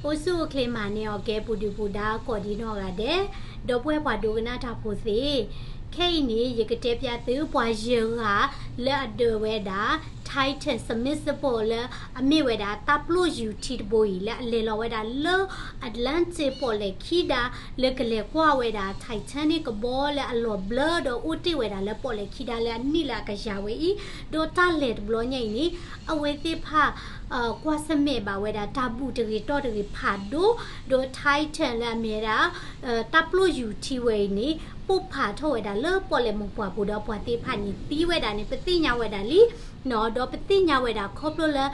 အိၣ်ဆူၣ်အိၣ်ချ့မၤန့ၢ်အီၤကဲ ပူၤဒုၣ်ပူၤဒါကိးဒံနီၢ်ဂၤဒဲး, ဒီပုၢ်ဝဲၢ်ပှၤဒိကနၣ်တၢ်ဖိသ့ၣ်, ခဲအံၤန့ၣ် ယကတဲပျးသုပှၤယဲၢ်ဂၤလၢအဒၢးဝဲဒၣ် Titan submersible လၢအမ့ၢ်ဝဲဒၣ်တၢ်ပျိၢ်ယူၤထံတဘိအံၤ လၢအလဲၤလီၤဝဲဒၣ်လၢ Atlantic ပီၣ်လဲၣ်ခံဒါ လၢကလဲၤကွၢ်ဝဲဒၣ် Titan န့ၣ် ကဘီလၢအလီၤဘျၢဒီးအိၣ်တ့ၢ်ဝဲဒၣ်လၢပီၣ်လဲၣ်ခံဒါလၢအနံၣ်လၢအကယၤဝဲအံၤ, ဒီးတၢ်လဲၤတဘျီညါအံၤန့ၣ် အဝဲသ့ၣ်တဖၣ် ကွၢ်ဆၢၣ်မဲာ်ဘၣ်ဝဲဒၣ်တၢ်ဘူးတဂ့ၤတီၢ်တဂ့ၤဖးဒိၣ်, ဒီး Titan လၢအမ့ၢ်ဝဲဒၣ် တၢ်ပျိၢ်ယူၤထံဝဲအံၤန့ၣ် ပိၢ်ဖးထီၣ်ဝဲဒၣ်လၢပီၣ်လဲၣ်မိၢ်ပှၢ်ပူၤဒီးပှၤသ့ၣ်တဖၣ်န့ၣ်သံဝဲဒၣ်န့ၣ် ပသ့ၣ်ညါဝဲဒၣ်လံ ဒီးပသ့ၣ်ညါဝဲဒၣ်ခီဖျိလၢ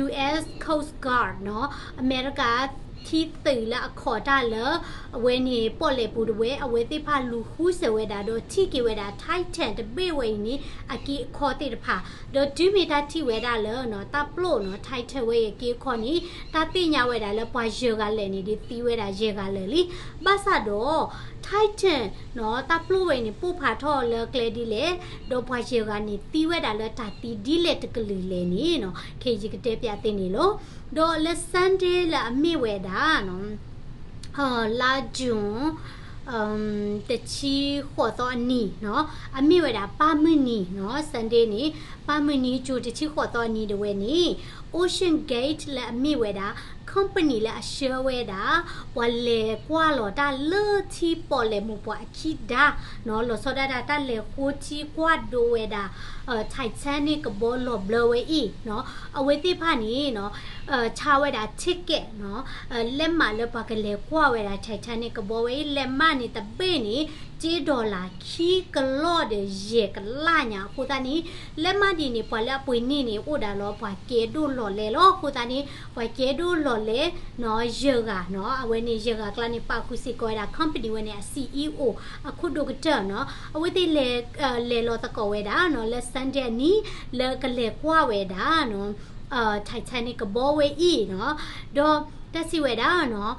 US Coast Guard နီၤ, အမဲရကၤထံသုးလၢအခီၣ်တၢ်လၢ အဝဲန့ၣ်ပီၣ်လဲၣ်ပူၤတဝဲ အဝဲသ့ၣ်တဖၣ်လူၤဃုစၢၤဝဲဒၣ် ဒီးထံၣ်က့ၤဝဲဒၣ် Titan တဘ့ၣ်ဝဲအံၤန့ၣ် အက့အခီသ့ၣ်တဖၣ်, ဒီးတုၤမ့ၢ်တၢ်ထံၣ်ဝဲဒၣ်လၢ တၢ်ပျိၢ်နီၤ Titan ဝဲအံၤအက့အခီန့ၣ် တၢ်သ့ၣ်ညါဝဲဒၣ်လၢပှၤယဲၢ်ဂၤလၢာ်န့ၣ် ဒ်သံဝဲဒၣ်ယဲၢ်ဂၤလၢာ်လံ, ဘၣ်ဆၣ်ဒီး Titan နီၤ တၢ်ပျိၢ်ဝဲအံၤန့ၣ် ပိၢ်ဖးထီၣ်လၢကျဲဒ်လဲၣ်, ဒီးပှၤယဲၢ်ဂၤန့ၣ် သံဝဲဒၣ်လၢတၢ်သံဒ်လဲၣ်တကလုာ်လဲၣ်န့ၣ်နီၤ ခဲအံၤယကတဲပျးသ့န့ၣ်လီၤ. ဒီးလၢ Sunday လၢအမ့ၢ်ဝဲဒၣ် လါ June တဆံဃိးသီအနံၤနီၤ, အမ့ၢ်ဝဲဒၣ်ပၢ်မုၢ်နံၤနီၤ Sunday န့ၣ် ပၢ်မုၢ်နံၤ June တဆံဃိးသီအနံၤဒၣ်ဝဲန့ၣ် Ocean Gate လၢအမ့ၢ်ဝဲဒၣ် company လၢအဆှၢဝဲဒၣ် ပှၤလဲၤကွၢ်လီၤတၢ်လၢထံပီၣ်လဲၣ်မိၢ်ပှၢ်အခံဒါနီၤ, လီၤဆီဒၣ်တၢ် တၢ်လဲၤဃိထံကွၢ်ဒိဝဲဒၣ် Titanic ကဘီလီၤဘျၢဝဲအံၤနီၤ, အဝဲသ့ၣ်တဖၣ်န့ၣ်နီၤ ဆါဝဲဒၣ် ticket နီၤ, လဲးမးလၢပှၤကလဲၤကွၢ်ဝဲဒၣ် Titanic ကဘီဝဲအံၤ လဲးမးန့ၣ်တဘ့ၣ်န့ၣ် က့ dollar ခံကလီၢ်ဒီးယဲၢ်ကလးညါ အဃိသတးန့ၣ် လဲးမးဒ်န့ၣ် ပှၤလၢအပှ့ၤန့ၢ်န့ၣ် အိၣ်ဒၣ်လီၤ ပှၤကဲဒိၣ်လီၤလဲၤလီၤ အဃိသတးန့ၣ် ပှၤကဲဒိၣ်လီၤလဲၤ ယဲၢ်ဂၤနီၤ, အဝဲန့ၣ်ယဲၢ်ဂၤအကျါန့ၣ် ပာ်ဃုာ်စ့ၢ်ကီးဝဲဒၣ် company ဝဲန့ၣ် အ CEO အခိၣ်ဒိၣ်ကတၢၢ်နီၤ, အဝဲသ့ၣ် လဲၤလီၤသကိးဝဲဒၣ်နီၤ လၢ Sunday အနံၤ လၢကလဲၤကွၢ်ဝဲဒၣ်နီၤ Titanic ကဘီဝဲအံၤနီၤ, ဒီးတၢ်စံးဝဲဒၣ်နီၤ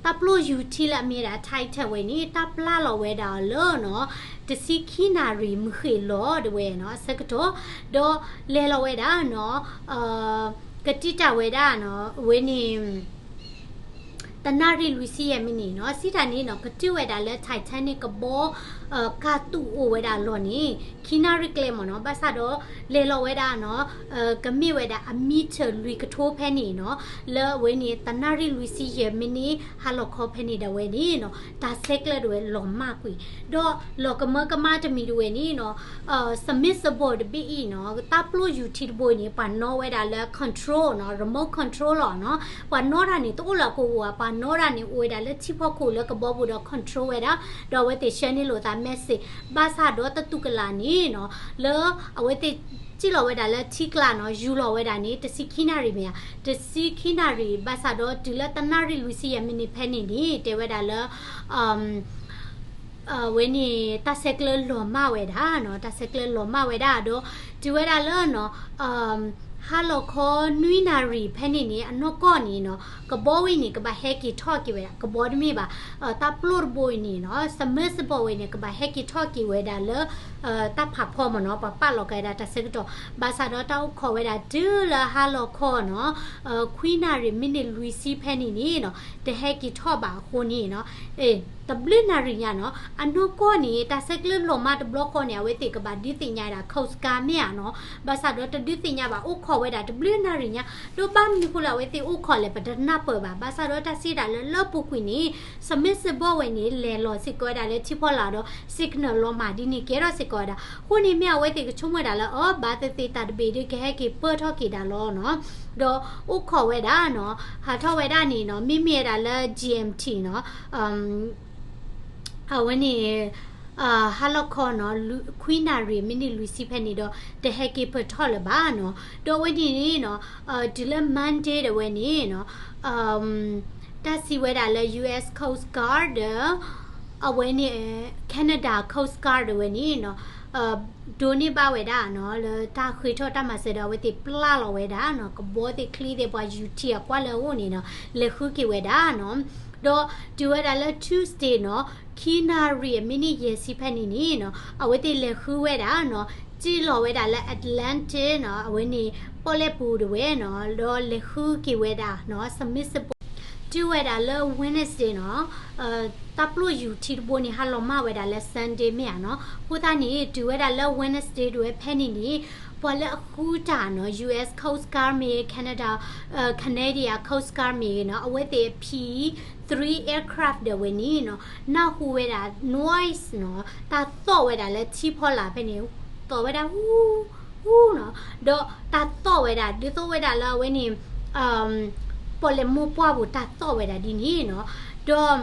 တၢ်ပျိၢ်ယူၤထံလၢအမ့ၢ်ဒၣ် Titan ဝဲန့ၣ် တၢ်ပျၢ်လီၤဝဲဒၣ်အီၤလၢနီၤ တဆံခံနၣ်ရံၣ်မုၢ်ဃ့ၢ်လီၤဒၣ်ဝဲနီၤ အဆၢကတီၢ်, ဒီးလဲၤလီၤဝဲဒၣ်နီၤ ကတံာ်တာ်ဝဲဒၣ်နီၤ အဝဲန့ၣ် တနၣ်ရံၣ်လွံၢ်ဆံယဲၢ်မံးနံးနီၤ, စံးတၢ်န့ၣ်နီၤ ကတုၤဝဲဒၣ်လၢ Titanic ကဘီ ကၢ်သူးအိၣ်ဝဲဒၣ်အလီၢ်န့ၣ် ခံနၣ်ရံၣ်ကျဲမ့ၢ်နီၤ, ဘၣ်ဆၣ်ဒီး လဲၤလီၤဝဲဒၣ်နီၤ ကမ့ၢ်ဝဲဒၣ်အမံထၢၣ်လွံၢ်ကထိဖဲန့ၣ်နီၤ, လၢအဝဲန့ၣ် တနၣ်ရံၣ်လွံၢ်ဆံယဲၢ်မံးနံး ဟါလီၤခီဖဲန့ၣ်ဒၣ်ဝဲန့ၣ်နီၤ, တၢ်ဆဲးကျၢဒၣ်ဝဲလီၤမၢ်ကွံာ်, ဒီးလီၤကမၢကမၣ်တမံၤဒၣ်ဝဲန့ၣ်နီၤ submersible တဘ့ၣ်အံၤနီၤ တၢ်ပျိၢ်ယူၤထံတဘိအံၤန့ၣ် ပှၤနီၣ်ဝဲဒၣ်လၢ control နီၤ remote control လီၤနီၤ, ပှၤနီၣ်တၢ်န့ၣ် တအိၣ်လၢအကဝီၤဧါ, ပှၤနီၣ်တၢ်န့ၣ် အိၣ်ဝဲဒၣ်လၢထံဖီခိၣ်လၢကဘီပူၤဒီး control ဝဲဒၣ်, ဒီးအဝဲသ့ၣ်ဆှၢန့ၢ်လိာ်သး message, ဘၣ်ဆၣ်ဒီးတတူၢ်ကလာ်န့ၣ်နီၤ လၢအဝဲသ့ၣ် စံၣ်လီၤဝဲဒၣ်လၢထံကျါနီၤ, ယူၤလီၤဝဲဒၣ်န့ၣ် တဆံခံနၣ်ရံၣ်မ့ၢ်ဧါ, တဆံခံနၣ်ရံၣ်, ဘၣ်ဆၣ်ဒီးတုၤလၢတနၣ်ရံၣ်လွံၢ်ဆံယဲၢ်မံးနံးဖဲန့ၣ်န့ၣ် တဲဝဲဒၣ်လၢ အဝဲန့ၣ် တၢ်ဆဲးကျၢလီၤမၢ်ဝဲဒၣ်နီၤ, တၢ်ဆဲးကျၢလီၤမၢ်ဝဲဒၣ်ဒီး တုၤဝဲဒၣ်လၢနီၤ ဟါလီၤခီနွံနၣ်ရံၣ်ဖဲန့ၣ်န့ၣ် အနီၢ်ကီၢ်န့ၣ်နီၤ ကဘီဝဲအံၤန့ၣ် ကဘၣ်ဟဲက့ၤထီၣ်က့ၤဝဲဒၣ်, ကဘီတမ့ၢ်ဘၣ်, တၢ်ပျိၢ်တဘိအံၤန့ၣ်နီၤ submersible ဝဲန့ၣ် ကဘၣ်ဟဲက့ၤထီၣ်က့ၤဝဲဒၣ်လၢ တၢ်ဖးဖီမ့ၢ်နီၤ, ပှၤပာ်လီၤက့ၤဝဲဒၣ်တၢ်ဆၢကတီၢ်, ဘၣ်ဆၣ်ဒီးတၢ်အိၣ်ခိးဝဲဒၣ်တုၤလၢဟါလီၤခီနီၤ ခွံနၣ်ရံၣ်မံးနံးလွံၢ်ဆံဖဲန့ၣ်န့ၣ်နီၤ တဟဲက့ၤထီၣ်ဘၣ်အဃိန့ၣ်နီၤ တဘျုးနၣ်ရံၣ်ညါနီၤ အနီၢ်ကီၢ်န့ၣ် တၢ်ဆဲးကျၢလီၤမၢ်တဘျီဃီန့ၣ် အဝဲသ့ၣ်ကဘၣ်ဒုးသ့ၣ်ညါဒၣ် Coast Guard မ့ၢ်ဧါနီၤ, ဘၣ်ဆၣ်ဒီးတဒုးသ့ၣ်ညါဘၣ် အိၣ်ခိးဝဲဒၣ်တဘျုးနၣ်ရံၣ်ညါ, ဒီးဘၣ်မနုၤဃိလၢအဝဲသ့ၣ်အိၣ်ခိးလဲၣ် ပတနၢ်ပၢၢ်ဘၣ်, ဘၣ်ဆၣ်ဒီးတၢ်စံးဒၣ်လၢလၢပူၤကွံာ်န့ၣ် submersible ဝဲန့ၣ် လဲၤလီၤစ့ၢ်ကီးဝဲဒၣ်လၢထံဖီလာ်ဒီး signal လီၤမၢ်ဒ်န့ၣ်ကဲထီၣ်စ့ၢ်ကီးဝဲဒၣ်, အဃိန့ၣ်မ့ၢ်အဝဲသ့ၣ်ကဆိကမိၣ်ဝဲဒၣ်လၢ အၢ ဘၣ်သ့ၣ်သ့ၣ်တၢ်တဘ့ၣ်ဒုးကဟဲက့ၤပၢၢ်ထီၣ်က့ၤဒၣ်လီၤနီၤ, ဒီးအိၣ်ခိးဝဲဒၣ်နီၤ, ဟးထီၣ်ဝဲဒၣ်န့ၣ်နီၤ မ့မ့ၢ်ဝဲဒၣ်လၢ G M T နီၤ အဝဲန့ၣ် ဟါလီၤခီနီၤ ခွံနၣ်ရံၣ်မံးနံးလွံၢ်ဆံဖဲန့ၣ်ဒီး တဟဲက့ၤပၢၢ်ထီၣ်လၢၤဘၣ်နီၤ, ဒီးအဝဲန့ၣ်န့ၣ်နီၤ တုၤလၢ Monday ဒီးဝဲန့ၣ်နီၤ တၢ်စံးဝဲဒၣ်လၢ US Coast Guard ဒီး အဝဲန့ၣ် Canada Coast Guard ဒီးဝဲန့ၣ်နီၤ ဒိးန့ၢ်ဘၣ်ဝဲဒၣ်နီၤ လၢတၢ်ဃ့ထီၣ်တၢ်မၤစၢၤဒီး အဝဲသ့ၣ်ပျၢ်လီၤဝဲဒၣ်နီၤ ကဘီသ့ၣ်ချံသ့ၣ်ပှၤယူၤထံအကွၢ်လၢအအိၣ်န့ၣ်နီၤ လဲၤဃုက့ၤဝဲဒၣ်နီၤ, ဒီးတုၤဝဲဒၣ်လၢ Tuesday နီၤ ခံနၣ်ရံၣ်အမံးနံးယဲၢ်ဆံဖဲန့ၣ်န့ၣ်နီၤ အဝဲသ့ၣ်လဲၤဃုဝဲဒၣ်နီၤ စံၣ်လီၤဝဲဒၣ်လၢ Atlantic နီၤ အဝဲန့ၣ် ပီၣ်လဲၣ်ပူၤဒၣ်ဝဲနီၤ ဒီးလဲၤဃုက့ၤဝဲဒၣ်နီၤ submersible တုၤဝဲဒၣ်လၢ Wednesday နီၤ, တၢ်ပျိၢ်ယူၤထံတဘိန့ၣ် ဟးလီၤမၢ်ဝဲဒၣ်လၢ Sunday မ့ၢ်ဧါနီၤ. အဃိသတးန့ၣ် တုၤဝဲဒၣ်လၢ Wednesday ဒၣ်ဝဲဖဲန့ၣ်န့ၣ် ပှၤလၢအဃုတၢ်နီၤ U S Coast Guard မ့ၢ် Canada, Canadian Coast Guard မ့ၢ်နီၤ အဝဲသ့ၣ် P three aircraft ဒၣ်ဝဲန့ၣ်နီၤ နၢ်ဟူဝဲဒၣ် noise နီၤ တၢ်သီၣ်ဝဲဒၣ်လၢထံဖီလာ်ဖဲန့ၣ် သီၣ်ဝဲဒၣ် ဟူ ဟူနီၤ, ဒီးတၢ်သီၣ်ဝဲဒၣ် ဒ်သိးဝဲဒၣ်လၢအဝဲန့ၣ် ပီၣ်လဲၣ်မိၢ်ပှၢ်ပူၤတၢ်သီၣ်ဝဲဒၣ်ဒ်န့ၣ်နီၤ, ဒီး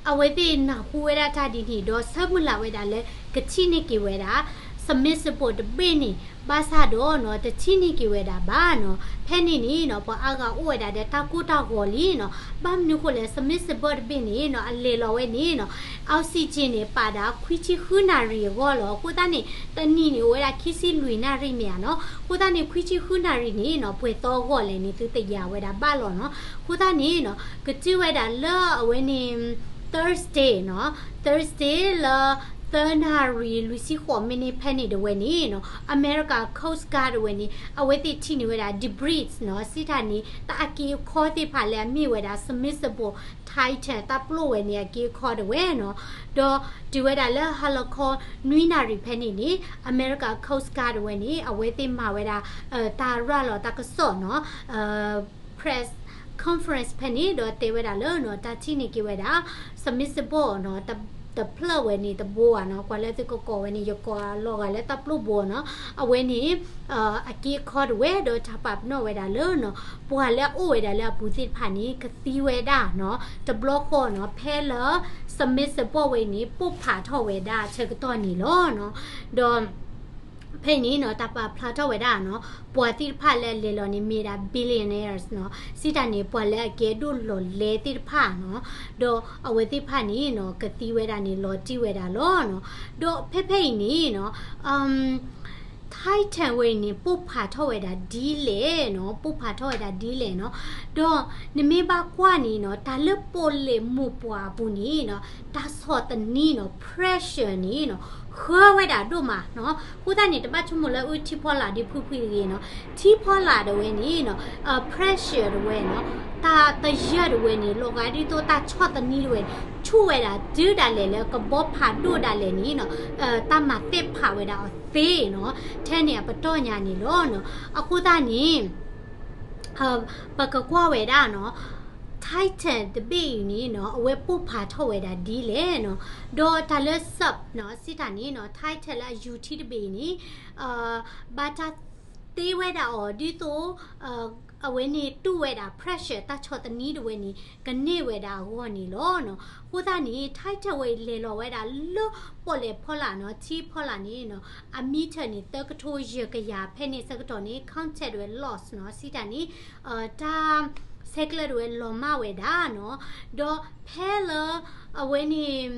အဝဲသ့ၣ်နၢ်ဟူဝဲဒၣ်တၢ်ဒ်န့ၣ် ဒီးဆၢမုၢ်လၢ်ဝဲဒၣ်လၢ ကထံၣ်န့ၢ်က့ၤဝဲဒၣ် submersible တဘ့ၣ်န့ၣ် ဘၣ်ဆၣ်ဒီးနီၤ တထံၣ်န့ၢ်က့ၤဝဲဒၣ်ဘၣ်နီၤ. ဖဲန့ၣ်န့ၣ်နီၤ ပှၤအါဂၤအိၣ်ဝဲဒၣ်ဒီးတၢ်ကိၢ်တၢ်ဂီၤလံနီၤ. ဘၣ်မနုၤဃိလဲၣ် submersible တဘ့ၣ်န့ၣ်နီၤ အလဲၤလီၤဝဲန့ၣ်နီၤ oxygen န့ၣ် ပာ်ဒၣ်ခွံဆံဃုနၣ်ရံၣ်အဂီၢ်လီၤ. အဃိသတးန့ၣ် တနံၣ်န့ၣ် အိၣ်ဝဲဒၣ်ခံဆံလွံၢ်နၣ်ရံၣ်မ့ၢ်ဧါနီၤ. အဃိသတးန့ၣ် ခွံဆံဃုနၣ်ရံၣ်န့ၣ်နီၤ ပှဲၤသီအဂီၢ်လဲၣ်န့ၣ် သုတယာ်ဝဲဒၣ်ဘၣ်လီၤနီၤ. အဃိသတးန့ၣ်နီၤ ကတုၤဝဲဒၣ်လၢအဝဲန့ၣ် Thursday နီၤ, Thursday လၢ သၢနၣ်ရံၣ်လွံၢ်ဆံဃိးမံးနံးဖဲန့ၣ်ဒၣ်ဝဲန့ၣ်နီၤ America Coast Guard ဒၣ်ဝဲန့ၣ် အဝဲသ့ၣ်ထံၣ်န့ၢ်ဝဲဒၣ် debris နီၤ စံးတၢ်န့ၣ် တၢ်အက့အခီသ့ၣ်တဖၣ်လၢအမ့ၢ်ဝဲဒၣ် submersible Titan တၢ်ပျိၢ်ဝဲန့ၣ်အက့အခီဒၣ်ဝဲနီၤ. ဒီးတုၤဝဲဒၣ်လၢဟါလီၤခီနွံနၣ်ရံၣ်ဖဲန့ၣ်န့ၣ် America Coast Guard ဒၣ်ဝဲန့ၣ် အဝဲသ့ၣ်မၤဝဲဒၣ် တၢ်ရၤလီၤတၢ်ကစီၣ်နီၤ press conference ဖဲန့ၣ် ဒီးတဲဝဲဒၣ်လၢနီၤ တၢ်ထံၣ်န့ၢ်က့ၤဝဲဒၣ် submersible နီၤ တဖျၢၣ်ဝဲန့ၣ်တဘိဧါနီၤ ကွၢ်လၢသုကကိးဝဲန့ၣ် ယကိးလီၤဂာ်လၢတၢ်ပျိၢ်ဘိနီၤ အဝဲန့ၣ် အက့အခီဒၣ်ဝဲ ဒီးတၢ်ပာ်ပနီၣ်ဝဲဒၣ်လၢနီၤ ပှၤလၢအအိၣ်ဝဲဒၣ်လၢအပူၤသ့ၣ်တဖၣ်န့ၣ် ကသံဝဲဒၣ်နီၤ တဘျီဃီနီၤ ဖဲလၢ submersible ဝဲန့ၣ် ပိၢ်ဖးထီၣ်ဝဲဒၣ်အဆၢကတီၢ်န့ၣ်လီၤနီၤ. ဒီး ဖဲအံၤန့ၣ်နီၤ တၢ်ပာ်ဖျါထီၣ်ဝဲဒၣ်နီၤ ပှၤသ့ၣ်တဖၣ်လၢအလဲၤလီၤန့ၣ် မ့ၢ်ဒၣ် billionaires နီၤ စံးတၢ်န့ၣ် ပှၤလၢအကဲဒိၣ်လီၤလဲသ့ၣ်တဖၣ်နီၤ ဒီးအဝဲသ့ၣ်တဖၣ်န့ၣ်နီၤ ကသံဝဲဒၣ်န့ၣ် လီၤတံၢ်ဝဲဒၣ်လီၤနီၤ. ဒီးဖဲဖဲအံၤန့ၣ်နီၤ Titan ဝဲအံၤန့ၣ် ပိၢ်ဖးထီၣ်ဝဲဒၣ်ဒ်လဲၣ်နီၤ ပိၢ်ဖးထီၣ်ဝဲဒၣ်ဒ်လဲၣ်နီၤ. ဒီးနမ့ၢ်ဘၣ်ကွၢ်န့ၣ်နီၤ တၢ်လၢပီၣ်လဲၣ်မိၢ်ပှၢ်အပူၤန့ၣ်နီၤ တၢ်ဆီၣ်သနံးနီၤ pressure န့ၣ်နီၤ ဃၢဝဲဒၣ်ဒိၣ်မးနီၤ. အဃိသတးန့ၣ် တဘၣ်ဆိကမိၣ်လၢအထံဖီလာ်ဒ်ဖုဖုတဂ့ၤနီၤ ထံဖီလာ်ဒၣ်ဝဲန့ၣ်နီၤ pressure ဒၣ်ဝဲနီၤ တၢ်တယၢၢ်ဒၣ်ဝဲန့ၣ် လီၤဂာ်ဒ်သိးတၢ်ဆီၣ်သနံးဒၣ်ဝဲ ဆူၣ်ဝဲဒၣ်တုၤဒၣ်လဲာ်လၢကဘီဖးဒိၣ်ဒၣ်လဲာ်န့ၣ်နီၤ တၢ်မၤသ့ၣ်ဖးဝဲဒၣ်အီၤသ့နီၤ ထဲန့ၣ်အပတီၢ်ညါန့ၣ်လီၤနီၤ. အဃိသတးန့ၣ် ပကကွၢ်ဝဲဒၣ်နီၤ Titan တဘ့ၣ်အံၤန့ၣ်နီၤ အဝဲပိၢ်ဖးထီၣ်ဝဲဒၣ်ဒ်လဲၣ်နီၤ. ဒီးတၢ်လၢ sub နီၤ စံးတၢ်န့ၣ်နီၤ Titan လၢအယူၤထံတဘ့ၣ်အံၤန့ၣ် ဘၣ်တၢ်သ့ဝဲဒၣ်အီၤဒ်သိး အဝဲန့ၣ်တူၢ်ဝဲဒၣ် pressure တၢ်ဆီၣ်သနံးဒၣ်ဝဲန့ၣ် ကန့ၢ်ဝဲဒၣ်အဂီၢ်န့ၣ်လီၤနီၤ. အဃိသတးန့ၣ် Titan ဝဲအံၤလဲၤလီၤဝဲဒၣ်လၢပီၣ်လဲၣ်ဖီလာ်နီၤ ထံဖီလာ်န့ၣ်နီၤ အမံထၢၣ်န့ၣ် သၢကထိယဲၢ်ကယၤ ဖဲန့ၣ်ဆၢကတီၢ်န့ၣ် counted ဝဲ loss နီၤ စံးတၢ်န့ၣ် တၢ်ဆဲးကျၢဒၣ်ဝဲလီၤမၢ်ဝဲဒၣ်နီၤ. ဒီးဖဲလၢ အဝဲန့ၣ်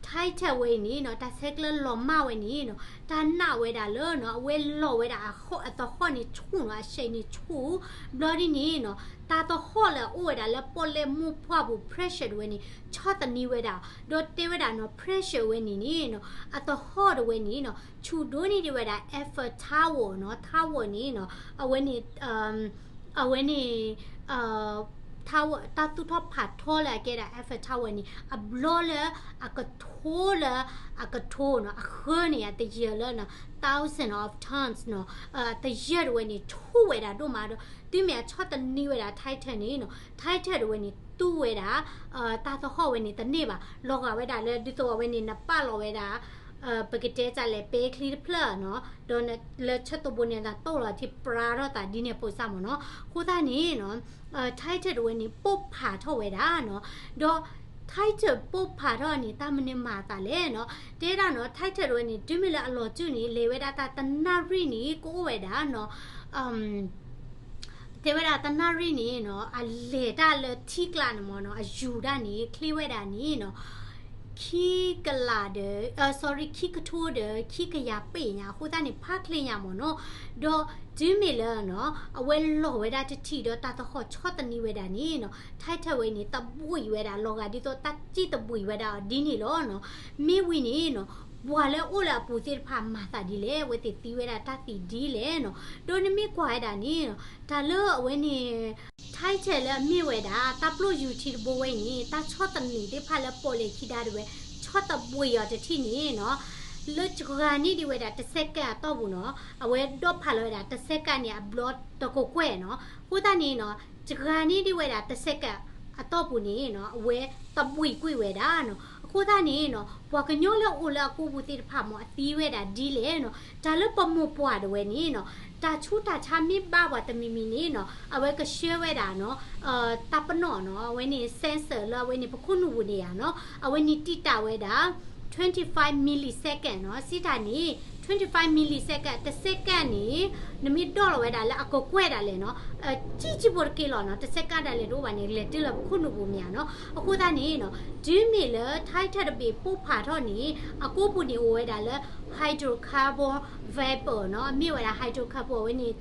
Titan ဝဲအံၤန့ၣ်နီၤ တၢ်ဆဲးကျၢလီၤမၢ်ဝဲန့ၣ်နီၤ တၢ်နာ်ဝဲဒၣ်လၢနီၤ အဝဲလီၤဝဲဒၣ်အသဟီၣ်န့ၣ်ဆူၣ်နီၤ အရှဲးန့ၣ်ဆူၣ် ဘျီဒ်န့ၣ်နီၤ တၢ်သဟီၣ်လၢအအိၣ်ဝဲဒၣ်လၢပီၣ်လဲၣ်မိၢ်ပှၢ်ပူၤ pressure ဒၣ်ဝဲန့ၣ် ဆီၣ်သနံးဝဲဒၣ် ဒီးတဲဝဲဒၣ်နီၤ pressure ဝဲန့ၣ်န့ၣ်နီၤ အသဟီၣ်ဒၣ်ဝဲန့ၣ်နီၤ ဆူၣ်ဒိၣ်န့ၢ်ဒံးဝဲဒၣ် Eiffel Tower နီၤ Tower န့ၣ်နီၤ အဝဲန့ၣ် အဝဲန့ၣ် Tower တၢ်သူၣ်ထီၣ်ဖးထီလၢအကဲဒၣ် Eiffel Tower န့ၣ် အဘျီလၢအကထိလၢ အကထိနီၤ အဃၢန့ၣ် အတယၢၢ်လၢနီၤ thousand of tons နီၤ တယၢၢ်ဒၣ်ဝဲန့ၣ် ဆူၣ်ဝဲဒၣ်ဒိၣ်မးဒီး တုၤမ့ၢ်အဆီၣ်သနံးဝဲဒၣ် Titan န့ၣ်နီၤ Titan ဒၣ်ဝဲန့ၣ် တူၢ်ဝဲဒၣ် တၢ်သဟီၣ်ဝဲန့ၣ်တန့ၢ်ဘၣ် လီၤဂာ်ဝဲဒၣ်လၢဒ်သိးအဝဲန့ၣ် နပာ်လီၤဝဲဒၣ် ပကတဲတၢ်လဲၣ် ပဲချံတဖျၢၣ်နီၤ ဒီးလၢဆၢတိာ်ဘိန့ၣ် နတိၢ်လီၤထံပြါထီၣ်သးဒ်န့ၣ်အပိၢ်စၢ်မ့ၢ်နီၤ. အဃိသတးန့ၣ်နီၤ Titan ဒၣ်ဝဲန့ၣ် ပိၢ်ဖးထီၣ်ဝဲဒၣ်နီၤ ဒီး Titan ပိၢ်ဖးထီၣ်န့ၣ် တၢ်မနုၤမၤအသးလဲၣ်နီၤ တဲဒၣ်နီၤ Titan ဒၣ်ဝဲန့ၣ် တုၤမ့ၢ်လၢအလီၤစုၣ်န့ၣ် လဲၤဝဲဒၣ်တၢ်တနၣ်ရံၣ်န့ၣ် ကအိၣ်ဝဲဒၣ်နီၤ တဲဝဲဒၣ်တနၣ်ရံၣ်န့ၣ်နီၤ အလဲၤတၢ်လၢထံကျါန့ၣ်မ့ၢ်နီၤ အယူၤဒၣ်န့ၣ် ချ့ဝဲဒၣ်န့ၣ်နီၤ ခံကလးဒီး sorry ခံကထိဒီး ခံကယၤပဲ့ၣ်ညါ အဃိသတးန့ၣ် ဖးချ့ညါမ့ၢ်နီၤ. ဒီးတုၤမ့ၢ်လၢနီၤ အဝဲလီၤဝဲဒၣ်တထံၣ်ဒီးတၢ်သဟီၣ်ဆီၣ်သနံးဝဲဒၣ်န့ၣ်နီၤ Titan ဝဲန့ၣ် တဘှံးဝဲဒၣ် လီၤဂာ်ဒ်သိးတၢ်စံၣ်တဘှံးဝဲဒၣ်အီၤဒ်န့ၣ်လီၤနီၤ. မ့ၢ်ဝံၤန့ၣ်နီၤ ပှၤလၢအအိၣ်လၢအပူၤသ့ၣ်တဖၣ်မၤသးဒ်လဲၣ်, အဝဲသ့ၣ်သံဝဲဒၣ်တၢ်သံဒ်လဲၣ်နီၤ. ဒီးနမ့ၢ်ကွၢ်ဝဲဒၣ်န့ၣ်နီၤ, တၢ်လၢအဝဲန့ၣ် Titan လၢအမ့ၢ်ဝဲဒၣ် တၢ်ပျိၢ်ယူၤထံတဘိဝဲအံၤန့ၣ် တၢ်ဆီၣ်သနံးသ့ၣ်တဖၣ်လၢပီၣ်လဲၣ်ခံဒါတဝဲ ဆီၣ်သဘှံးအီၤတထံၣ်န့ၣ်နီၤ, လၢစှၤန့ၢ်ဒံးဝဲဒၣ်တစဲးကၣ်အတီၢ်ပူၤနီၤ, အဝဲဒိးဖးလီၤဝဲဒၣ် တစဲးကၣ်န့ၣ် အဘျီတကကွဲၢ်နီၤ. အဃိသတးန့ၣ်နီၤ, စှၤန့ၢ်ဒံးဝဲဒၣ်တစဲးကၣ်အတီၢ်ပူၤန့ၣ်နီၤ, အဝဲသဘှံးကွံာ်ဝဲဒၣ်နီၤ. အဃိသတးန့ၣ်နီၤ, ပှၤကညီလၢအအိၣ်လၢအကီၢ်ပူၤသ့ၣ်တဖၣ်မ့ၢ်အသံဝဲဒၣ်ဒ်လဲၣ်နီၤ, တၢ်လၢပမိၢ်ပှၢ်တဝဲန့ၣ်နီၤ, တၢ်ဆူးတၢ်ဆါမ့ၢ်ဘၣ်ပှၤတမံၤမံၤန့ၣ်နီၤ, အဝဲကဆှၢဝဲဒၣ်နီၤ, တၢ်ပနီၣ်နီၤ, အဝဲန့ၣ် sensor လၢအဝဲန့ၣ် ပခိၣ်နူာ်ပူၤန့ၣ်ဧါနီၤ, အဝဲန့ၣ်တံာ်တာ်ဝဲဒၣ် twenty-five millisecond နီၤ, စံးတၢ်န့ၣ် twenty-five millisecond တစဲးကၣ်န့ၣ် နမ့ၢ်ဒိးလီၤဝဲဒၣ်လၢအကကွဲၢ်ဒၣ်လဲာ်နီၤ, ကံၣ်ကံၣ်ဖိတက့ၢ်လီၤနီၤ, တစဲးကၣ်ဒၣ်လဲာ်တအိၣ်ဘၣ်န့ၣ် လဲၤတုၤလၢပခိၣ်နူာ်ပူၤမ့ၢ်ဧါနီၤ. အဃိသတးန့ၣ်နီၤ, တုၤမ့ၢ်လၢ Titan တဘ့ၣ်ပိၢ်ဖးထီၣ်န့ၣ် အကီၢ်ပူၤန့ၣ်အိၣ်ဝဲဒၣ်လၢ hydrocarbon vapor နီၤ, အမ့ၢ်ဝဲဒၣ် hydrocarbon ဝဲန့ၣ်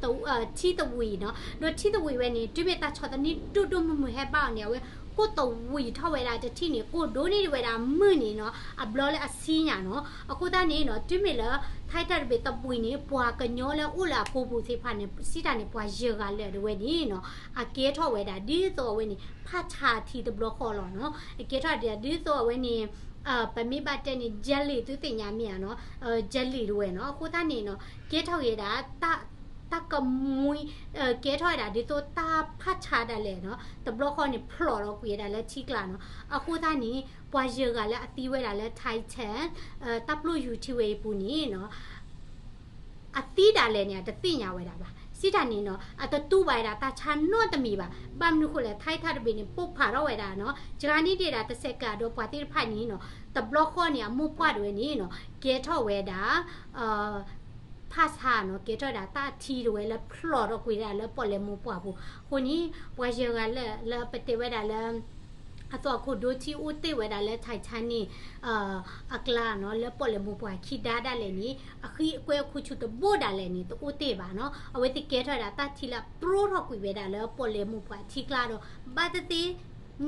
ထံသဝံးနီၤ, ဒီးထံသဝံးဝဲန့ၣ် တုၤမ့ၢ်တၢ်ဆီၣ်သနံးဒိၣ်ဒိၣ်မုၢ်မုၢ်ဟဲဘၣ်အီၤန့ၣ် အဝဲကိၢ်သဝံးထီၣ်ဝဲဒၣ်တထံၣ်န့ၣ် ကိၢ်ဒိၣ်န့ၢ်ဒံးဝဲဒၣ်မုၢ်န့ၣ်နီၤ, အဘျီလၢအဆံညါနီၤ. အဃိသတးန့ၣ်နီၤ, တုၤမ့ၢ်လၢ Titan တဘ့ၣ်သဘှံးန့ၣ် ပှၤကညီလၢအအိၣ်လၢအကီၢ်ပူၤသ့ၣ်တဖၣ်န့ၣ် စံးတၢ်န့ၣ် ပှၤယဲၢ်ဂၤလၢာ်တဝဲန့ၣ်နီၤ, အကဲထီၣ်ဝဲဒၣ်ဒ်သိးအဝဲန့ၣ် ဖးဆါထံတဘျီဃီလီၤနီၤ, အကဲထီၣ်ဒ်သိးအဝဲန့ၣ် ပမ့ၢ်ဘၣ်တဲန့ၣ် jelly သုသ့ၣ်ညါမ့ၢ်ဧါနီၤ, jelly တဝဲနီၤ. အဃိသတးန့ၣ်နီၤ, ကဲထီၣ်ဝဲဒၣ် တၢ်ကမှံ, ကဲထီၣ်ဝဲဒၣ်ဒ်သိးတၢ်ဖးဆါဒၣ်လဲာ်နီၤ, တဘျီဃီန့ၣ် ဖျိးလီၤကွံာ်ဝဲဒၣ်လၢထံကျါနီၤ. အဃိသတးန့ၣ် ပှၤယဲၢ်ဂၤလၢအသံဝဲဒၣ်လၢ Titan တၢ်ပျိၢ်ယူၤထံဝဲအံၤပူၤန့ၣ်နီၤ အသံဒၣ်လဲာ်န့ၣ် အတသ့ၣ်ညါဝဲဒၣ်ဘၣ်. စံးတၢ်န့ၣ်နီၤ, အတတူၢ်ဘၣ်ဝဲဒၣ်တၢ်ဆါနီတမံၤဘၣ်. ဘၣ်မနုၤဃိလဲၣ်, Titan တဘ့ၣ်န့ၣ် ပိၢ်ဖးထီၣ်ဝဲဒၣ်နီၤ, စှၤန့ၢ်ဒံးဒၣ်တစဲးကၣ်ဒီးပှၤသ့ၣ်တဖၣ်န့ၣ်နီၤ, တဘျီဃီန့ၣ်အမိၢ်ပှၢ်တဝဲန့ၣ်နီၤ, ကဲထီၣ်ဝဲဒၣ် ဖးဆါနီၤ, ကဲထီၣ်ဝဲဒၣ်တၢ်ထံတဝဲလၢဖျိးထီၣ်ကွံာ်ဒၣ်လၢပီၣ်လဲၣ်မိၢ်ပှၢ်ပူၤ. အဃိန့ၣ် ပှၤယဲၢ်ဂၤလၢာ်လၢပတဲဝဲဒၣ်လၢ အသီခိၣ်ဒိထံအိၣ်တ့ၢ်ဝဲဒၣ်လၢ Titanic အကျါနီၤ, လၢပီၣ်လဲၣ်မိၢ်ပှၢ်ခံဒါဒၣ်လဲာ်န့ၣ် အဃံအကွဲအခိၣ်ဆူၣ်တဘိဒၣ်လဲာ်န့ၣ် တအိၣ်တ့ၢ်ဘၣ်နီၤ. အဝဲသ့ၣ်ကဲထီၣ်ဝဲဒၣ်တၢ်ထံလၢအဖျိးထီၣ်ကွံာ်ဝဲဒၣ်လၢပီၣ်လဲၣ်မိၢ်ပှၢ်ထံကျါဒီး ဘၣ်သ့ၣ်သ့ၣ်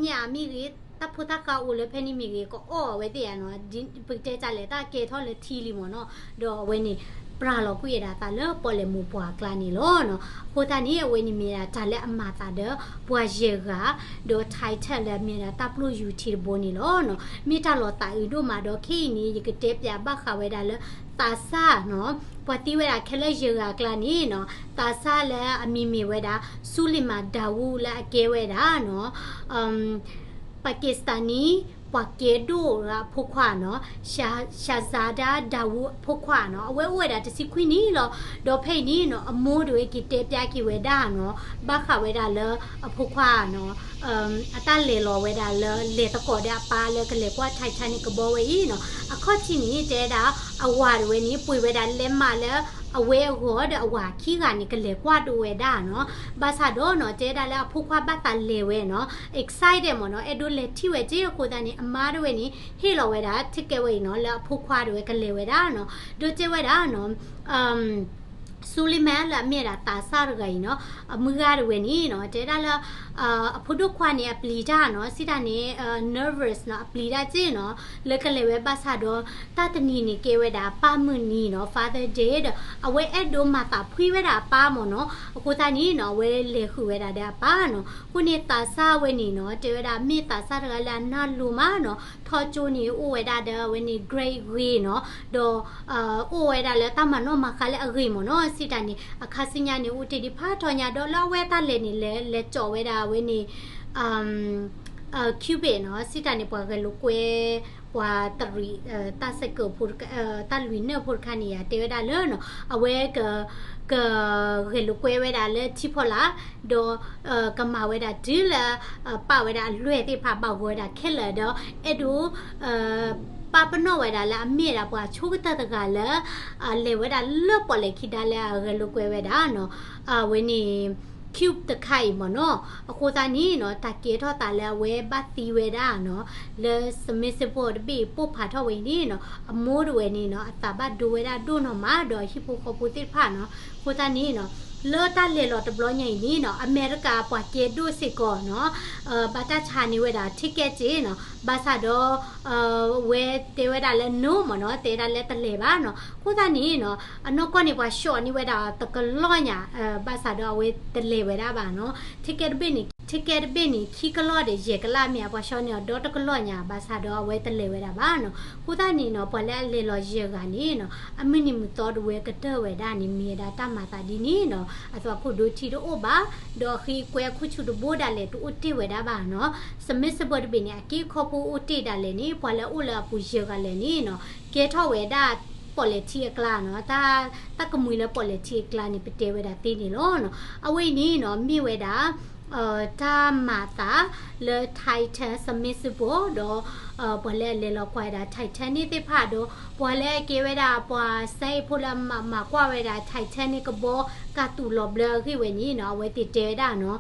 ညၣ်မ့ၢ်ဂ့ၤ, တၢ်ဖိတၢ်ဃါအိၣ်လၢဖဲန့ၣ်မ့ၢ်ဂ့ၤ, ကအီၣ်အဝဲသ့ၣ်ဧါနီၤ, ပကတဲတၢ်လဲၣ်, တၢ်ကဲထီၣ်လၢထံလံမ့ၢ်နီၤ. ဒီးအဝဲန့ၣ် ပြၢ်လီၤကွံာ်ဝဲဒၣ်အသးလၢပီၣ်လဲၣ်မိၢ်ပှၢ်အကျါန့ၣ်လီၤနီၤ. အဃိသတးန့ၣ် အဝဲန့ၣ်မ့ၢ်ဒၣ်တၢ်လၢအမၤသးဒီးပှၤယဲၢ်ဂၤ, ဒီး Titan လၢအမ့ၢ်ဒၣ်တၢ်ပျိၢ်ယူၤထံတဘိန့ၣ်လီၤနီၤ. မ့ၢ်တၢ်လီၤသးအုးဒိၣ်မးဒီး ခဲအံၤန့ၣ် ယကတဲပၠးဘၣ်ဃးဝဲဒၣ်လၢ သးစၢ်နီၤ, ပှၤသံဝဲဒၣ်ခဲလၢာ်ယဲၢ်ဂၤအကျါန့ၣ်နီၤ, သးစၢ်လၢအမံၤမ့ၢ်ဝဲဒၣ် Suleiman Dawood လၢအကဲဝဲဒၣ်နီၤ Pakistani ပှၤကဲဒိၣ်အဖိခွါနီၤ, Shahzada Dawood အဖိခွါနီၤ, အဝဲအိၣ်ဝဲဒၣ်တဆံခွံနံၣ်လီၤ. ဒီးဖဲအံၤန့ၣ်နီၤ, အမိၢ်တဝဲက့ၤတဲပၠးက့ၤဝဲဒၣ်နီၤ, ဘၣ်ဃးဝဲဒၣ်လၢအဖိခွါနီၤ, အတၢ်လဲၤလီၤဝဲဒၣ်လၢလဲၤသကိးဒီးအပၢ်လၢကလဲၤကွၢ် Titanic ကဘီဝဲအံၤနီၤ, အခီၣ်ထံးန့ၣ် တဲဒၣ်အဝၤတဝဲန့ၣ် ပှ့ၤဝဲဒၣ်လဲးမးလၢအဝဲအဂီၢ်ဒီးအဝၤခံဂၤန့ၣ် ကလဲၤကွၢ်ဒိဝဲဒၣ်နီၤ. ဘၣ်ဆၣ်ဒီးနီၤ, တဲဒၣ်လၢအဖိခွါဘၣ်သးလဲၤဝဲနီၤ, excited မ့ၢ်နီၤ, အဲၣ်ဒိးလဲၤထံၣ်ဝဲက့ၢ်. အဃိသတးန့ၣ် အမါတဝဲန့ၣ် ဟ့ၣ်လီၤဝဲဒၣ် ticket ဝဲအံၤနီၤ, လၢအဖိခွါတဝဲကလဲၤဝဲဒၣ်နီၤ. ဒီးတဲဝဲဒၣ်နီၤ Suleiman လၢအမ့ၢ်ဒၣ်သးစၢ်တဂၤအံၤနီၤ, အမုၢ်ဂၤတဝဲန့ၣ်နီၤ, တဲဒၣ်လၢ အဖိဒိၣ်ခွါန့ၣ် အပျံၤတၢ်နီၤ, စံးတၢ်န့ၣ် nervous နီၤ, အပျံၤတၢ်က့ၢ်နီၤ, လၢကလဲၤဝဲ. ဘၣ်ဆၣ်ဒီး တၢ်တနံၤန့ၣ်ကဲဝဲဒၣ်အပၢ်မုၢ်နံၤနီၤ, Father Day ဒီး အဝဲအဲၣ်ဒိးမၤသးဖှံဝဲဒၣ်အပၢ်မ့ၢ်နီၤ. အဃိသတးန့ၣ်နီၤ, အဝဲလဲၤဃုာ်ဝဲဒၣ်ဒီးအပၢ်နီၤ. အဃိန့ၣ် သးစၢ်ဝဲန့ၣ်နီၤ, တဲဝဲဒၣ်မ့ၢ်သးစၢ်တဂၤလၢအနၢ်လိၤမးနီၤ, ထီကၠိန့ၣ် အိၣ်ဝဲဒၣ်ဒီးအဝဲန့ၣ် grade ဂ့ၤနီၤ, ဒီး အိၣ်ဝဲဒၣ်လၢတၢ်မၤနီၣ်မၤဃါလၢအဂ့ၤမ့ၢ်နီၤ. စံးတၢ်န့ၣ် အခါဆူညါန့ၣ် အိၣ်တ့ၢ်ဒံးဖးထီညါဒီး လၢအဝဲအတၢ်လဲၤန့ၣ် လဲၤလဲၤကၠီးဝဲဒၣ်အဝဲန့ၣ် Cupid နီၤ. စံးတၢ်န့ၣ် ပှၤဂဲၤလိာ်ကွဲ ပှၤတရံး တၢ်ဆဲးကၢးဖိ တၢ်လွံၢ်နၢၣ်ဖိတခါန့ၣ် ယတဲဝဲဒၣ်လၢနီၤ, အဝဲက ကဂဲၤလိာ်ကွဲဝဲဒၣ်လၢထံဖီလာ်, ဒီး ကမၤဝဲဒၣ်တုၤလၢ ပာ်ဝဲဒၣ်အလွဲၢ်သ့ၣ်တဖၣ်ဘၣ်ဂီၤဝဲဒၣ်ခဲလၢာ်ဒီး အဲၣ်ဒိး ပာ်ပနီၣ်ဝဲဒၣ်လၢအမ့ၢ်ဒၣ်ပှၤဆိကတၢၢ်တဂၤလၢ လဲၤဝဲဒၣ်လၢပီၣ်လဲၣ်ခံဒါလၢအဂဲၤလိာ်ကွဲဝဲဒၣ်နီၤ, အဝဲန့ၣ် Cube တခါအံၤမ့ၢ်နီၤ. အဃိသတးန့ၣ်နီၤ, တၢ်ကဲထီၣ်သးလၢအဝဲဘၣ်သံဝဲဒၣ်နီၤ, လၢ submersible တဘ့ၣ်ပိၢ်ဖးထီၣ်ဝဲအံၤန့ၣ်နီၤ, အမိၢ်တဝဲန့ၣ်နီၤ, အသးဘၣ်ဒိဝဲဒၣ်ဒိၣ်နီၢ်မးဒီးဟံၣ်ဖိဃီဖိသ့ၣ်တဖၣ်နီၤ. အဃိသတးန့ၣ်နီၤ လၢတၢ်လဲၤလီၤတဘျီညါအံၤန့ၣ်နီၤ အမဲရကၤပှၤကဲဒိၣ်စ့ၢ်ကီးနီၤ ဘၣ်တၢ်ဆါန့ၢ်ဝဲဒၣ် ticket နီၤ ဘၣ်ဆၣ်ဒီး ဝဲတဲဝဲဒၣ်လၢ no မ့ၢ်နီၤ တဲဒၣ်လၢတလဲၤဘၣ်နီၤ အဃိသတးန့ၣ်နီၤ အနီၢ်ကီၢ်န့ၣ်ပှၤ short န့ၢ်ဝဲဒၣ်တကလီၢ်ညါ ဘၣ်ဆၣ်ဒီးအဝဲတလဲၤဝဲဒၣ်ဘၣ်နီၤ ticket တဘ့ၣ်န့ၣ် ticket တဘ့ၣ်န့ၣ် ခံကလီၢ်ဒီးယဲၢ်ကလးမ့ၢ်ဧါ ပှၤ short န့ၢ်အီၤဒီတကလီၢ်ညါ ဘၣ်ဆၣ်ဒီးအဝဲတလဲၤဝဲဒၣ်ဘၣ်နီၤ အဃိသတးန့ၣ်နီၤ ပှၤလၢအလဲၤလီၤယဲၢ်ဂၤန့ၣ်နီၤ အမုၢ်နံၤမုၢ်သီတဝဲကတၢၢ်ဝဲဒၣ်န့ၣ် မ့ၢ်ဝဲဒၣ်တၢ်မၤသးဒ်န့ၣ်နီၤ အသွဲၣ်ခိၣ်ဒိထံတအိၣ်ဘၣ် ဒီးဃ့ကွဲခိၣ်ဆူၣ်တဘိဒၣ်လဲာ်တအိၣ်တ့ၢ်ဝဲဒၣ်ဘၣ်နီၤ submersible တဘ့ၣ်န့ၣ် အက့အခီဖိအိၣ်တ့ၢ်ဒၣ်လဲာ်န့ၣ် ပှၤလၢအအိၣ်လၢအပူၤယဲၢ်ဂၤလဲၣ်န့ၣ်နီၤ ကဲထီၣ်ဝဲဒၣ် ပီၣ်လဲၣ်ထံအကျါနီၤ တၢ်ကမှံလၢပီၣ်လဲၣ်ထံအကျါန့ၣ် ပတဲဝဲဒၣ်သ့န့ၣ်လီၤနီၤ အဝဲအံၤန့ၣ်နီၤ မ့ၢ်ဝဲဒၣ် တၢ်မၤသး လၢ Titan submersible ဒီး ပှၤလၢအလဲၤလီၤကွၢ်ဝဲဒၣ် Titanic သ့ၣ်တဖၣ်ဒီး ပှၤလၢအကဲဝဲဒၣ်ပှၤစဲအ့ၣ်ဖိလၢမၤမၤကွၢ်ဝဲဒၣ် Titanic ကဘီကးသူးလီၤဘျၢအဂ့ၢ်ဝဲန့ၣ်နီၤ အဝဲသ့ၣ်တဲဝဲဒၣ်နီၤ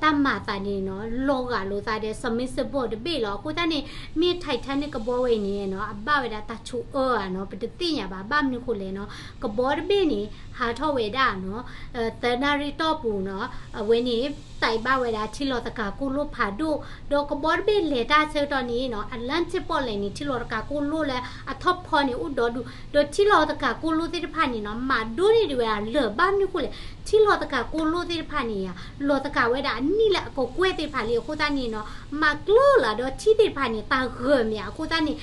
တၢ်မၤသးန့ၣ်နီၤ လီၤဂာ်လိာ်သးဒီး submersible တဘ့ၣ်လီၤ. အဃိသတးန့ၣ် မ့ၢ် Titanic ကဘီဝဲအံၤန့ၣ်နီၤ အဘၣ်ဝဲဒၣ်တၢ်ဆိအၢဧါနီၤ ပတသ့ၣ်ညါဘၣ် ဘၣ်မနုၤဃိလဲၣ်နီၤ ကဘီတဘ့ၣ်န့ၣ် ဟးထီၣ်ဝဲဒၣ်နီၤ သၢနၣ်ရံၣ်တီၢ်ပူၤနီၤ အဝဲန့ၣ် သံဘၣ်ဝဲဒၣ်ထံလီၤသကၤကိၢ်လိၣ်ဖးဒိၣ် ဒီးကဘီတဘ့ၣ်လဲၤတၢ်ဆၢကတီၢ်န့ၣ်နီၤ Atlantic ပီၣ်လဲၣ်န့ၣ် ထံလီၤသကၤကိၢ်လိၣ်လၢအထီၣ်ဖီန့ၣ် အိၣ်ဒီဒူၣ် ဒီးထံလီၤသကၤကိၢ်လိၣ်သ့ၣ်တဖၣ်န့ၣ်နီၤ မၤဒိၣ်န့ၢ်ဒံးဝဲဒၣ်လၢၢ် ဘၣ်မနုၤဃိလဲၣ် ထံလီၤသကၤကိၢ်လိၣ်သ့ၣ်တဖၣ်န့ၣ်ဧါ လီၤသကၤဝဲဒၣ်အနံၣ်လၢအကကွဲၢ်သ့ၣ်တဖၣ်လံ အဃိသတးန့ၣ်နီၤ မၤကျၢၤလၢဒီးထံသ့ၣ်တဖၣ်န့ၣ် တၢ်ဂၢၢ်မ့ၢ်ဧါ အဃိသတးန့ၣ်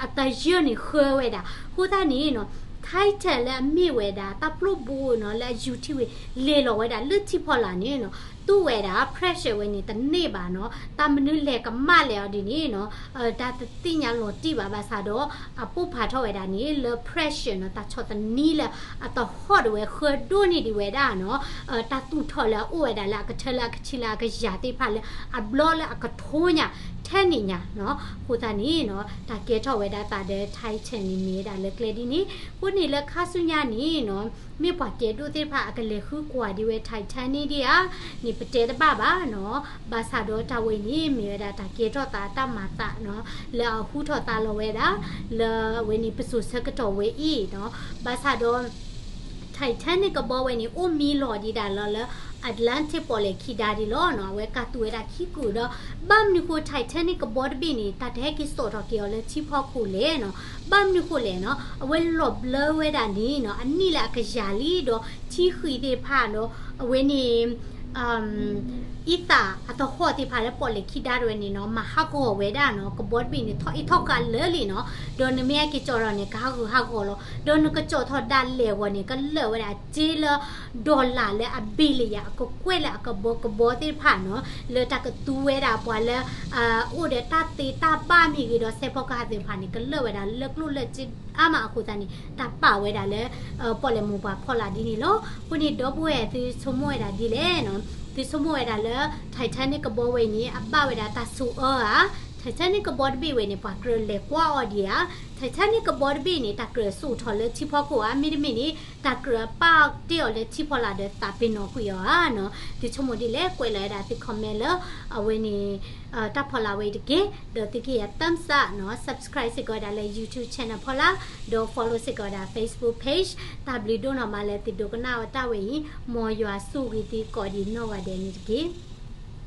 အတယၢၢ်န့ၣ်ဃၢဝဲဒၣ် အဃိသတးန့ၣ်နီၤ Titan လၢအမ့ၢ်ဝဲဒၣ် တၢ်ပျိၢ်ဘိနီၤ လၢအယူၤထံဝံၤ လဲၤလီၤဝဲဒၣ်လၢထံဖီလာ်န့ၣ်နီၤ တူၢ်ဝဲဒၣ် pressure ဝဲန့ၣ် တန့ၢ်ဘၣ်နီၤ တၢ်မနုၤလဲၤကမၣ်လဲၤအီၤဒ်န့ၣ်နီၤ တၢ်တသ့ၣ်ညါလီၤတံၢ်ဘၣ် ဘၣ်ဆၣ်ဒီး အပိၢ်ဖးထီၣ်ဝဲဒၣ်န့ၣ် လၢ pressure နီၤ တၢ်ဆီၣ်သနံးလၢအတဟီၣ်ဒၣ်ဝဲဃၢဒိၣ်န့ၢ်ဒံးဝဲဒၣ်နီၤ တၢ်သူၣ်ထီၣ်လၢအအိၣ်ဝဲဒၣ်လၢအကထၢလၢအကဆံလၢအကယၤသ့ၣ်တဖၣ်လၢ အဘျီလၢအကထိညါ ထဲန့ၣ်ညါနီၤ အဃိသတးန့ၣ်နီၤ တၢ်ကဲထီၣ်ဝဲဒၣ်သးဒီး Titan န့ၣ်မ့ၢ်ဝဲဒၣ်လၢကျဲဒ်န့ၣ် အဃိန့ၣ်လၢခါဆူညါန့ၣ်နီၤ မ့ၢ်ပှၤကဲဒိၣ်သ့ၣ်တဖၣ်အကလဲၤဃုကွၢ်ဒံးဝဲ Titanic ဒံးဧါန့ၣ် ပတဲတဘၣ်ဘၣ်နီၤ ဘၣ်ဆၣ်ဒီးတၢ်ဝဲန့ၣ် မ့ၢ်ဝဲဒၣ်တၢ်ကဲထီၣ်သးတၢ်မၤသးနီၤ လၢအဟူထီၣ်သါလီၤဝဲဒၣ် လၢအဝဲန့ၣ်ပစိၤဆၢကတီၢ်ဝဲအံၤနီၤ ဘၣ်ဆၣ်ဒီး Titanic ကဘီဝဲန့ၣ် အိၣ်မံလီၤဒံးဒၣ်လီၤလၢ Atlantic ပီၣ်လဲၣ်ခံဒါဒံးလီၤနီၤ အဝဲကးသူးဝဲဒၣ်ခံကုာ်ဒီး ဘၣ်မနုၤဃိ Titanic ကဘီတဘ့ၣ်န့ၣ် တၢ်တဟဲက့ၤစိာ်ထီၣ်က့ၤအီၤလၢထံဖီခိၣ်လဲၣ်နီၤ ဘၣ်မနုၤဃိလဲၣ်နီၤ အဝဲလီၤဘျၢဝဲဒၣ်န့ၣ်နီၤ အနံၣ်လၢအကယၤလံဒီး ထံဃံးသ့ၣ်တဖၣ်ဒီး အဝဲန့ၣ် အံသၣ်အသဟီၣ်သ့ၣ်တဖၣ်လၢပီၣ်လဲၣ်ခံဒါတဝဲန့ၣ်နီၤ မၤဟးဂီၤဝဲဒၣ်နီၤ ကဘီတဘ့ၣ်န့ၣ် ထီၣ်အ့ၣ်ထီၣ်ဃာ်လၢာ်လံနီၤ ဒီးနမ့ၢ်ဟဲက့ၤကၠီၣ်ထီၣ်န့ၣ် ကဟးဂူာ်ဟးဂီၤလီၤ ဒီးနကကၠီၣ်ထီၣ်ဒၣ်လဲာ်အဂီၢ်န့ၣ် ကလၢာ်ဝဲဒၣ်စ့လၢ dollar လၢအ billion အကကွဲၢ်လၢအကဘီကဘီသ့ၣ်တဖၣ်နီၤ လၢတၢ်ကသူဝဲဒၣ်ပှၤလၢ အိၣ်ဒီးတၢ်သ့တၢ်ဘၣ်မ့ၢ်ဂ့ၤဒီး စဲးဖီကဟၣ်သ့ၣ်တဖၣ်န့ၣ် ကလၢာ်ဝဲဒၣ်လၢကျိၣ်လၢစ့အါမးအဃိသတးန့ၣ် တၢ်ပာ်ဝဲဒၣ်လၢ ပီၣ်လဲၣ်မိၢ်ပှၢ်ဖီလာ်ဒ်န့ၣ်လီၤ. အဃိန့ၣ် ဒီပုၢ်ဝဲၢ်သုဆိကမိၣ်ဝဲဒၣ်ဒ်လဲၣ်နီၤ, သုဆိကမိၣ်ဝဲဒၣ်လၢ Titanic ကဘီဝဲအံၤန့ၣ် အဘၣ်ဝဲဒၣ်တၢ်ဆိၣ်အၢဧါ, Titanic ကဘီတဘ့ၣ်ဝဲန့ၣ် ပှၤကြၢးလဲၤကွၢ်အီၤဒံးဧါ, Titanic ကဘီတဘ့ၣ်န့ၣ် တၢ်ကြၢးစိာ်ထီၣ်လၢထံဖီခိၣ်ဧါ, မ့တမ့ၢ်န့ၣ် တၢ်ကြၢးပာ်တ့ၢ်အီၤလၢထံဖီလာ်ဒီးသးပ့ၤနီၣ်ကွံာ်အီၤဧါနီၤ. သုဆိကမိၣ်ဒ်လဲၣ် ကွဲးလီၤဝဲဒၣ်သု comment လၢ အဝဲန့ၣ် တၢ်ဖီလာ်ဝဲအံၤတက့ၢ်. ဒီးသုကဟ့ၣ်ယၤ thumbs up နီၤ, subscribe စ့ၢ်ကီးဝဲဒၣ်လၢ YouTube channel ဖီလာ်, ဒီး follow စ့ၢ်ကီးဝဲဒၣ် Facebook page. တၢ်ဘျုးဒိၣ်နီၢ်မးလၢသုဒိကနၣ်ဝဲတၢ်ဝဲအံၤ, မ်ယွၤဆိၣ်ဂ့ၤသုကိးဒံးနီၢ်ဂၤဒဲးန့ၣ်တက့ၢ်.